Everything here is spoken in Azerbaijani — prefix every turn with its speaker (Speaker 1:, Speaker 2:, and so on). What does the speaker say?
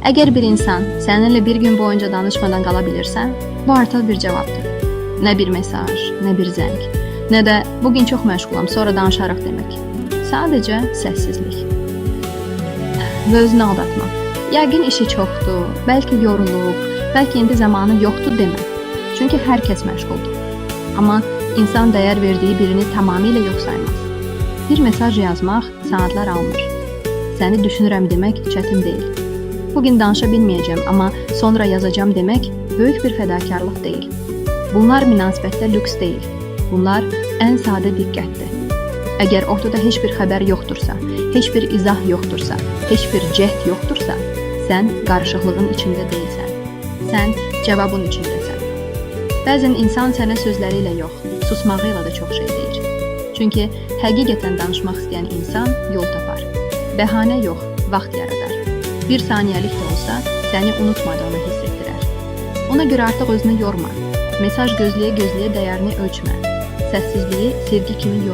Speaker 1: Əgər bir insan səninlə bir gün boyunca danışmadan qala bilirsə, bu artıq bir cavabdır. Nə bir mesaj, nə bir zəng, nə də bu gün çox məşğulam, sonra danışarıq demək. Sadəcə səssizlik. Və özünü aldatma. Yəqin işi çoxdur, bəlkə yorulub, bəlkə indi zamanı yoxdur demə. Çünki hər kəs məşğuldur. Amma insan dəyər verdiyi birini tamamilə yox saymaz. Bir mesaj yazmaq saatlar almır. Səni düşünürəm demək çətin deyil. Bugün danışa bilməyəcəm, amma sonra yazacağam demək böyük bir fədakarlıq deyil. Bunlar münasibətdə lüks deyil. Bunlar ən sadə diqqətdir. Əgər ortada heç bir xəbər yoxdursa, heç bir izah yoxdursa, heç bir cəhd yoxdursa, sən qarışıqlığın içində deyilsən. Sən cavabın içindəsən. Bəzən insan sənə sözləri ilə yox, susmağı ilə də çox şey deyir. Çünki həqiqətən danışmaq istəyən insan yol tapar. Bəhanə yox, vaxt yaradar. Bir saniyəlik də olsa səni unutmadığını hiss etdirər. Ona görə artıq özünü yorma. Mesaj gözləyə-gözləyə dəyərini ölçmə. Səssizliyi sevgi kimi yor.